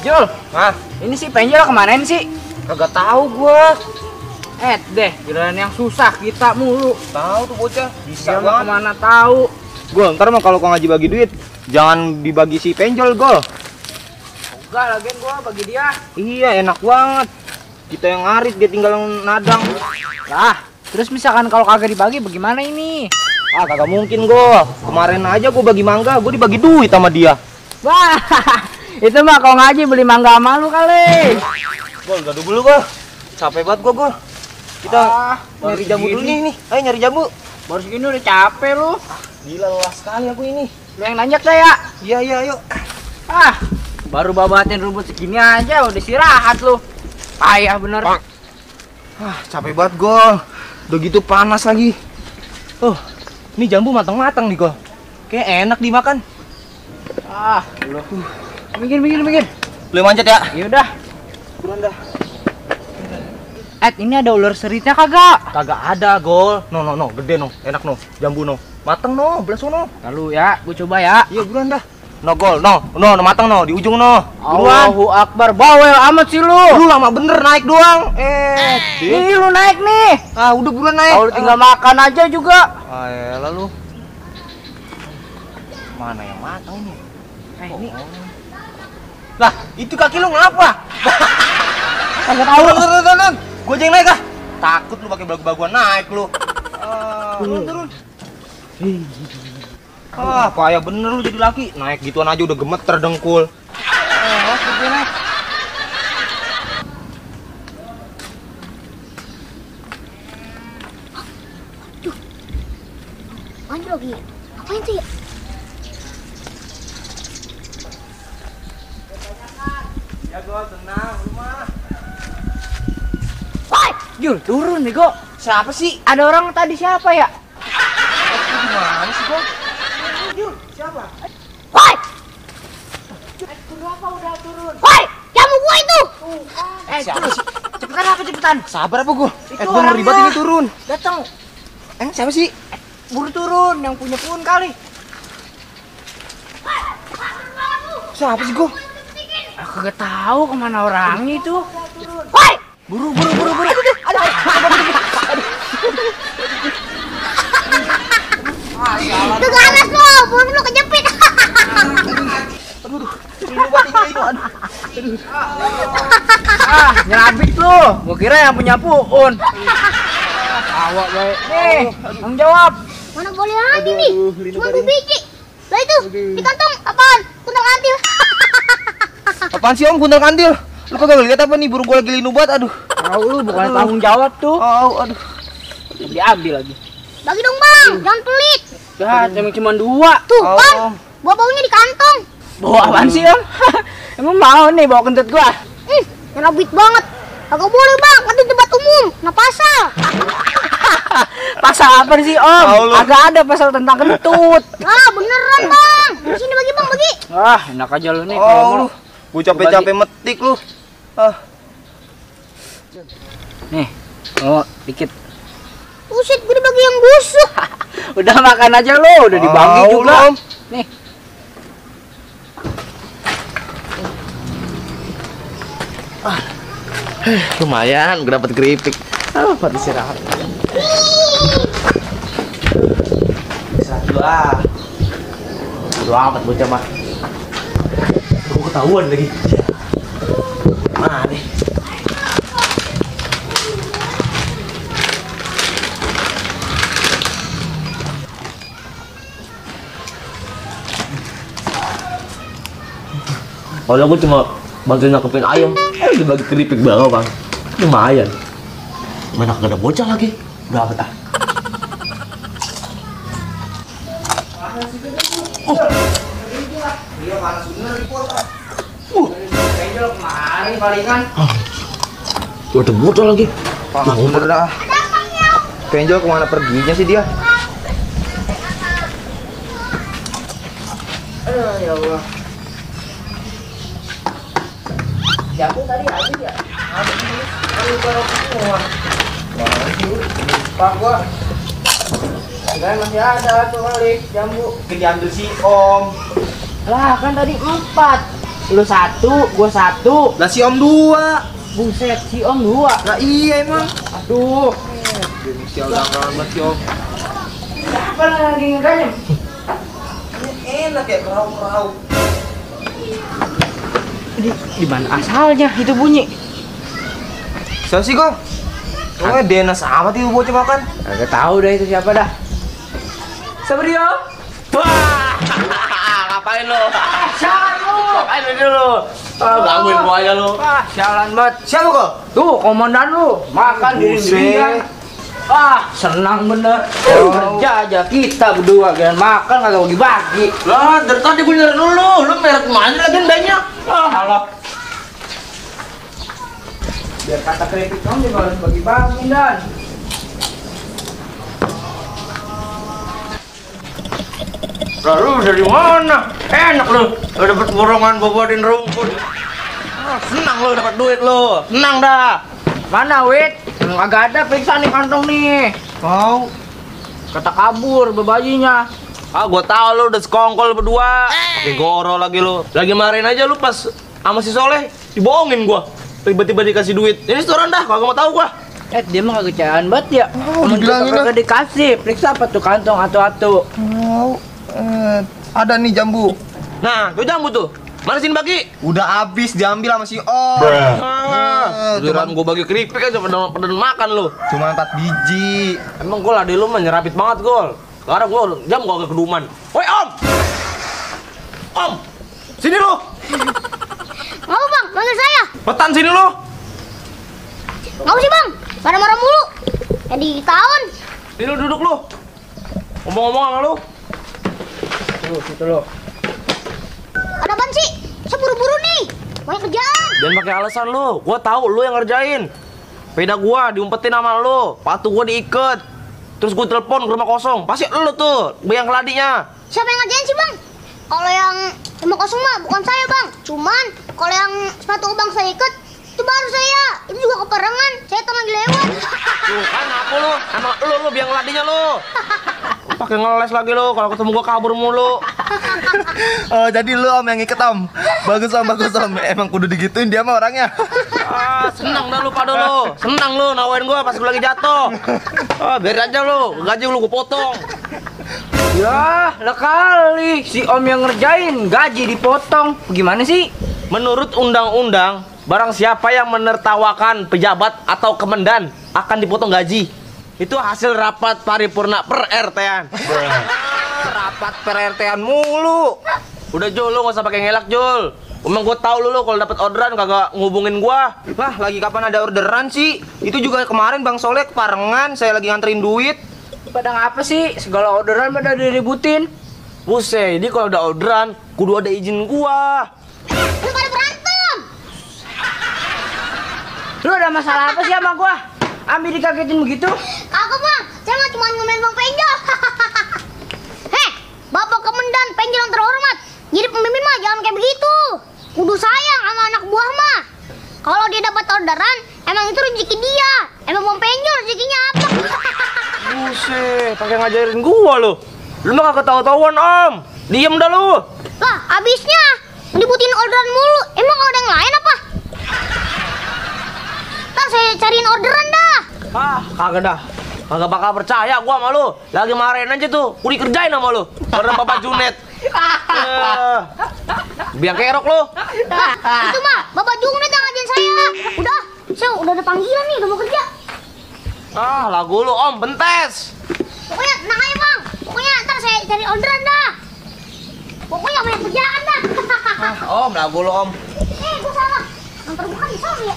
Jul, Hah? ini si Penjol kemanain sih? Kagak tahu gua. Deh, giliran yang susah kita mulu. Tahu tuh bocah. Bisa Dia mah banget. kemana tahu. Gol, ntar mah kalau kau ngaji bagi duit, jangan dibagi si Penjol, Gol. Enggak, lagian gua bagi dia. Iya, enak banget. Kita yang ngarit, dia tinggal nadang. Lah, terus misalkan kalau kagak dibagi bagaimana ini? Ah, kagak mungkin, Gol. Kemarin aja gua bagi mangga, gua dibagi duit sama dia. Wah, itu mah kalau ngaji beli mangga sama lu kali. Gol, gaduh dulu, Gol. Capek banget gua, Gol. Kita baru nyari jamu dulu segini. nih. Ayo nyari jamu. Baru segini udah capek lu. Gila, lelah sekali aku ini. Lu yang nanjak dah ya. Iya, iya, ayo. Baru babatin rumput segini aja udah istirahat lu. Payah bener. Capek banget, Gol. Udah gitu panas lagi. Ini jambu matang-matang nih, Gol. Kayak enak dimakan. Lu. Minggir. Boleh manjat ya? Yaudah. Buruan dah. Ini ada ular seritnya kagak? Kagak ada, Gol. No, gede no, enak no, jambu no, mateng no, belas no. Lalu ya, gue coba ya. Iya, buruan dah. No, Gol, no, mateng no, di ujung no. Buruan. Allahu Akbar, bawel amat sih lu. Lu lama bener naik doang. Nih lu naik nih. Udah buruan naik. Kalau tinggal makan aja juga. Elah lu. Mana yang mateng nih? Ini Lah, itu kaki lu ngapa? kagak tahu. Turun. Gua aja yang naik ah. Takut lu pakai belagu-belaguan naik lu. Turun. Payah bener lu jadi laki. Naik gituan aja udah gemeter dengkul. Gede naik. Lanjut lagi. Apain tuh ya? Ya Gol, tenang, rumah. Woi, Jul, turun nih, Go. Siapa sih? Ada orang tadi siapa ya? Gimana sih, Gol? Jul, siapa? Woi! Kenapa udah turun? Woi! Jamu gua itu! Siapa Jul, sih? cepetan. Sabar apa gua? Itu Gua ngeri orangnya. banget ini turun. Datang. Siapa sih? Buru turun, yang punya pohon kali. Siapa sih gua? Kagak tahu kemana orangnya itu. Woi! Buru. Itu ganas lo! Burung lo kejepit! Nyabit lu. Gua kira yang punya puun. Awak baik. Nih, tanggung jawab. Mana boleh lagi nih? Cuma 2 biji. Lah itu, di kantong apaan? Kuntal kantil. Apaan sih Om kuntal kantil? Lu kagak lihat apa nih burung gua lagi linu banget, aduh. Tahu lu bukan tanggung jawab tuh. Aduh. Diambil lagi. Bagi dong bang, jangan pelit. Ya, cuma 2. Tuh kan, Om. bawa baunya di kantong. Bawa apaan sih, Om? Emang mau nih bawa kentut gua? Ngerabit banget. Agak boleh bang, nanti debat umum. Nah pasal. Pasal apa sih, Om? Tahu lu. Agak ada pasal tentang kentut. Beneran bang. Sini bagi bang, bagi. Enak aja lu nih kalau mau. Lu. Gua capek-capek metik lu. Nih, mau dikit. Buset, gue dibagi yang busuk. Udah makan aja lu, udah dibagi Tahu juga. lu, Om. Nih. Lumayan, gue dapet keripik. Buat istirahat. Istirahat dulu ah. Doa amat bocah mah. Gue ketahuan lagi. Mana nih? Kalau aku cuma bantuin nangkepin ayam, dibagi keripik banget bang, lumayan. Mana gak ada bocah lagi, udah apa dah? Iya panas bener di kota. Penjol kemarin palingan. Tuh ada bocah lagi. Panas bener dah. Penjol kemana perginya sih dia? Aduh ya Allah. Jago tadi habis ya? Habis baru semua. Mana sih? Pak gua. Enggak masih ada tuh kali jambu. Diambil si Om. Lah kan tadi 4. Lu 1, gua 1. Lah si Om 2. Buset, si Om 2. Lah iya emang. Aduh. Sial dangkalan banget si Om. Apa lagi ngegayem? Enak ya kerau-kerau. Di mana asalnya itu bunyi? Siapa sih kok? Pokoknya Denas amat itu bocah makan. Agak tahu dah itu siapa dah. Sabrio. Wah, ngapain lo? Sialan lo. Ngapain dulu? Gangguin gua aja lo. Wah, sialan banget. Siapa kok? Tuh, komandan lu makan diri-diri. Wah, senang bener. Kerja aja kita berdua kan makan kagak bagi-bagi. Lah, dari tadi gue nyari lu merek mana lagi banyak? Alah. Biar kata kritik kamu juga harus bagi-bagi dan. Lalu dari mana? Enak lu, dapat borongan bobotin rumput. Senang lu dapat duit lu, senang dah. Mana Wit? Agak ada periksa nih kantong nih. Kau Kata kabur bebajinya. Ah, gua tahu lu udah sekongkol berdua. Pakai goro lagi lu. Lagi marahin aja lu pas sama si Soleh dibohongin gua. Tiba-tiba dikasih duit. Ini setoran dah, kagak mau tahu gua. Dia mah kagak cairan banget ya. dibilangin kagak dikasih. Periksa apa tuh kantong atu-atu. ada nih jambu. Nah, tuh jambu tuh. Mana sini bagi? Udah habis diambil sama si Om. Giliran gua bagi keripik aja pada makan lu. Cuma 4 biji. Emang gol ade lu mah nyerapit banget gol. Sekarang gua jam gua agak keduman. Woi Om! Om! Sini lu! Ngapa bang? Manggil saya? Petan sini lu! Ngapa sih bang? Marah-marah mulu. Jadi tahun. Sini lu duduk lu! Ngomong-ngomong sama lu. Tuh, situ lo. Ada apaan sih? Saya buru-buru nih. Banyak kerjaan. Jangan pakai alasan lu. Gua tahu lu yang ngerjain. Sepeda gua diumpetin sama lu. Patu gua diikat. Terus gua telepon ke rumah kosong. Pasti lu tuh yang keladinya. Siapa yang ngerjain sih bang? Kalau yang 50 mah bukan saya bang. Cuman kalau yang sepatu bang saya ikat itu baru saya. Itu juga keperengan. Saya tuh lagi lewat. Tuh kan aku lu. Emang lu yang keladinya lu. Pakai ngeles lagi lu. Kalau ketemu gua kabur mulu. Oh, jadi lu Om yang iket Om. Bagus Om. Emang kudu digituin dia mah orangnya. Ah, senang dah lu pada lu. Senang lu nawain gua pas gua lagi jatuh. Ah, biar aja lu. Gaji lu gua potong. Ya, lah kali si Om yang ngerjain gaji dipotong. Gimana sih? Menurut undang-undang, barang siapa yang menertawakan pejabat atau kemendan akan dipotong gaji. Itu hasil rapat paripurna per RT-an. Rapat per-RT-an mulu. Udah Jul, lu gak usah pakai ngelak Jul. Emang gua tahu lu kalau dapat orderan kagak ngubungin gua. Lah, lagi kapan ada orderan sih? Itu juga kemarin Bang Soleh keparengan, saya lagi nganterin duit. Pada ngapa sih? Segala orderan pada diributin. Buset, ini kalau ada orderan kudu ada izin gua. Lu pada berantem. Lu ada masalah apa sih sama gua? Ambil dikagetin begitu? Kagak bang. Saya mah cuma ngomen bang Penjol. Heh, bapak kemendan Penjol yang terhormat. Jadi pemimpin mah jangan kayak begitu. Kudu sayang sama anak buah mah. Kalau dia dapat orderan, emang itu rezeki dia. Emang bang Penjol rezekinya apa? Buset, pakai ngajarin gua lu. Lu mah kagak tahu-tahuan, Om. Diem dah lu. Lah, abisnya dibutin orderan mulu. Emang ada yang lain apa? Ntar saya cariin orderan dah. Ah, kagak dah. Kagak bakal percaya gua sama lu. Lagi marahin aja tuh. Udah dikerjain sama lu. Order Bapak Junet. Biang kerok lu. Lah, itu mah Bapak Junet yang ngajarin saya. Saya udah ada panggilan nih, udah mau kerja. Ah, lagu lu Om, bentes. Pokoknya tenang aja bang. Pokoknya ntar saya cari orderan dah. Pokoknya banyak kerjaan dah. Om, lagu lu Om. Gua salah. Yang terbuka di sana ya.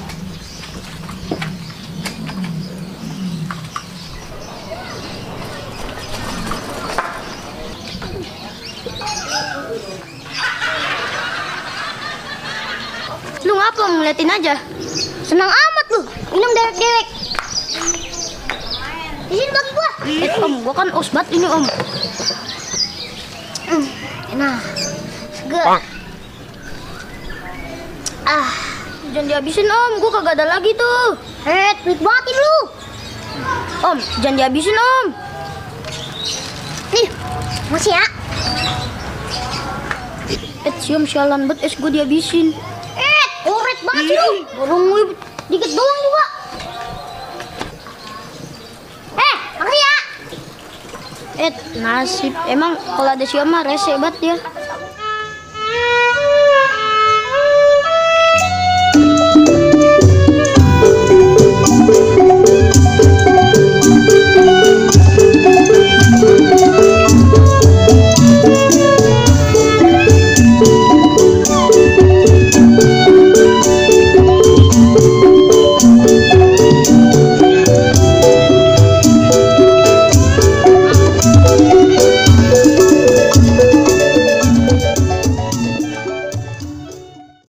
Lu ngapa ngeliatin aja? Senang amat lu, minum dewek-dewek. Di sini bagi gua. Om, gua kan usbat ini om. Enak, seger. Jangan dihabisin om, gua kagak ada lagi tuh. Pelit banget lu. Om, jangan dihabisin om. Nih, masih ya. Siom sialan bet es gue dihabisin. Uret banget sih lu. Borong gue dikit doang juga. Makasih ya. Nasib. Emang kalau ada siom mah rese banget ya.